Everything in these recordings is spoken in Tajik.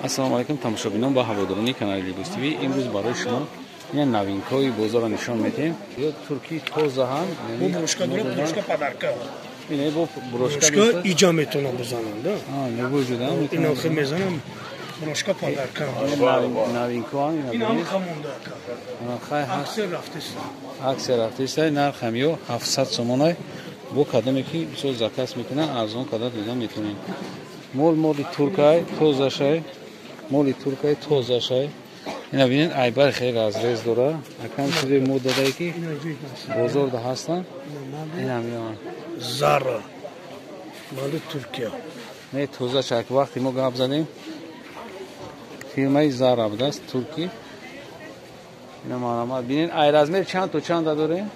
Ассалому алайкум тамошобинон ва ҳаводорони канали Либос ТВ. Имрӯз барои шумо ин новинкаҳои бозорро нишон медиҳем. Ё турки тоза ҳам, бу брошка дора, брошка подарка. Ин бо брошка иҷа метавонам бизанам, да? Набуҷуда. Ина хел мезанам, брошка подарка. Новинкаҳо ин ҳам хамонда. Хай ҳаст. Аксия рафтеста. Аксия рафтеста, нарх ҳам ё 700 сомонай. Бо кадоме ки бисёр заказ мекунанд, арзон карда дода метавонем. Мол моли туркай, тозашай. Моли туркай тозашай. Ина бинед, айбар хеле разрез дора. Акам чизе мо додае ки бозорда ҳастанд. Ина меоянд. Зара. Моли Туркия. Не тозаша, ак вақти мо гап задем. Фирмаи Зара будааст, туркӣ. Ина маълумот. Бинед, ай размер чанд то чанда дорем?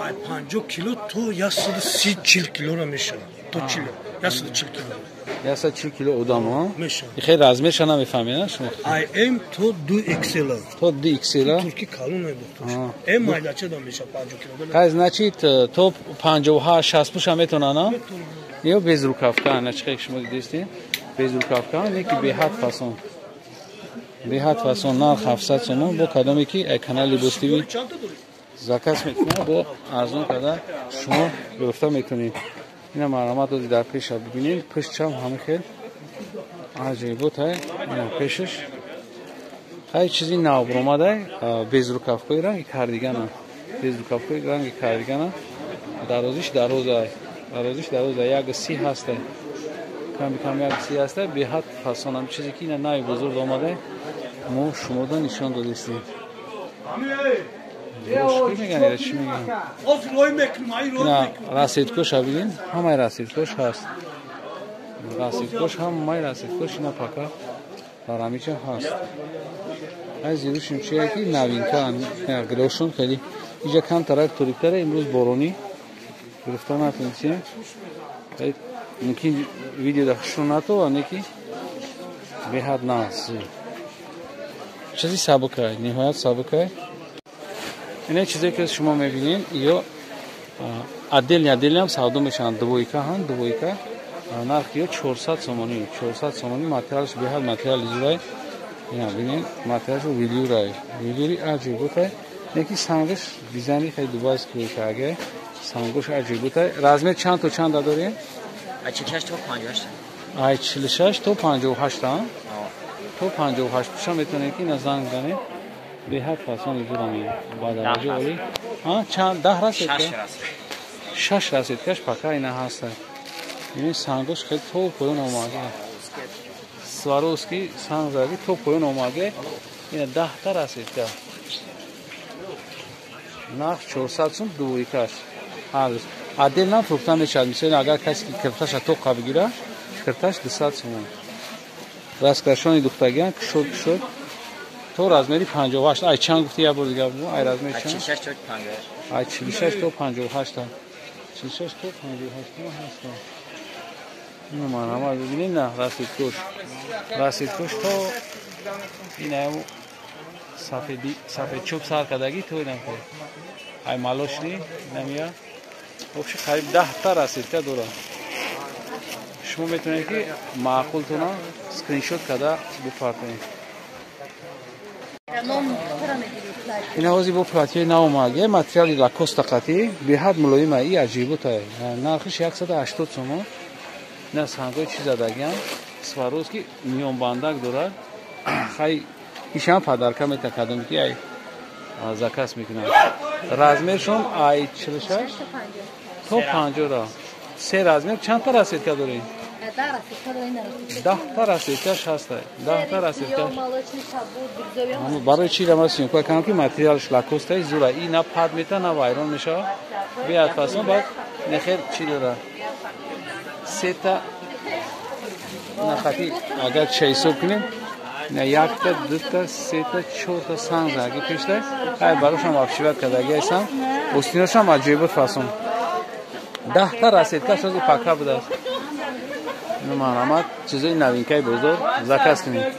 Ай 50 кило то 130 килора мешавад. То 40. 140 кило. 140 кило одам, ҳа? Мешавад. Хеле размерша намефаҳмед, шумо? Ай М то 2 XL. То 2 XL? Турки калон мебухт. М майдача да мешавад 50 кило. Хай, значит, то 58 60 пуша метавонанд, а? Ё без рукавка, на чӣ шумо дидистед? Без рукавка, не ки беҳад фасон. Беҳад фасон, нарх 700 сомон, бо кадоме ки ай канали Либос ТВ заказ мекунад, бо арзон карда шумо гирифта метавонед. Ина маълумот доди дар пеша бибинед, пуштчам ҳама хел аҷоибот ай, ина пешаш. Хай чизи нав баромадай, без рукавкаи ранги кардигана. Без рукавкаи ранги кардигана. Дарозиш дарозай. Дарозиш дарозай, 1,30 ҳастай. Ками кам 1,30 ҳастай, беҳад фасон ҳам чизе ки ина нави бозор омадай, мо шумода нишон додистем. Брошки меган ё чӣ меган? Ина расидкоша бибин, ҳамаи расидкош ҳаст. Расидкош, ҳамаи расидкош ина пака дар ҳамиҷа ҳаст. Ай зирушим чие ки новинка, гилошон хеле иҷа камтарак ториктара, имрӯз боронӣ гирифта натонистем. Мумкин видеода хушрӯ натова, не ки беҳад наз. Чизи сабукай, ниҳоят сабукай. Ине чизе ки шумо мебинед, ё отдельно отдельно ҳам савдо мешаванд, двойка ҳам, двойка. Нархи ё 400 сомонӣ, 400 сомонӣ, материалш беҳад материали зурай. Ина бинед, материалш велюрай. Велюри аҷиботай. Неки сангаш дизайни хеле дубайский ага. Сангош аҷиботай. Размер чанд то чанда дорем? Ай 46 то 58. Ай 46 то 58 та? То 58 пуша метавонед ки ина занг занед. Беҳад фасони зурами ба дараҷаи олӣ. Чанд 10 расидка? 6 расидкаш пака ина ҳаста. Ин сангош хеле то поён омада. Сваровски санг зади то поён омада. Ина 10 та расидка. Нарх 400 сум двойкаш. Ҳар отдельно фурӯхта мешавад. Мисол агар касе ки кирташа тоқа бигира, кирташ 200 сомон. Раскрашони духтагиан кушод кушод то размери 58. Ай чанд гуфти як бор дигар бигӯ? Ай размери чанд? 46 то 58. Ай 46 то 58 та. 46 то 58 та ҳаст. Ина марҳамат бибинед, на расидкош. Расидкош то ина сафеди сафедчӯб сар кардагӣ то инам ки. Ай молочный намия. Вообще қариб 10 та расидка дорад. Шумо метавонед ки маъқултона скриншот карда бипартоед. Ина ҳозир бо платье наомад. Е материали лакоста қатӣ, беҳад мулоима, и аҷиботай. Нархиш 180 сомон. Ина сангои чи задагиам? Сваровски миёнбандак дорад. Хай ишам подарка мета кардам ки ай заказ мекунам. Размершон ай 46 то 50 ра. Се размер чанд та расидка дорем? 10 та расидкаш ҳаста. 10 та расидкаш. Барои чи рамаз съёмка кардам ки материалш лакостай зура. И на пад мета, на вайрон мешавад. Беҳад фасон, баъд нехел чи дора? Сета нахати агар ча ҳисоб кунем, на якта, дута, сета, чорта санг заги пешта. Ай барошам обшивать кардаги ҳастам. Остиношам аҷоибот фасон. 10 та расидка шози пака будааст. Марҳамат, чизои новинкаи бозор заказ кунед.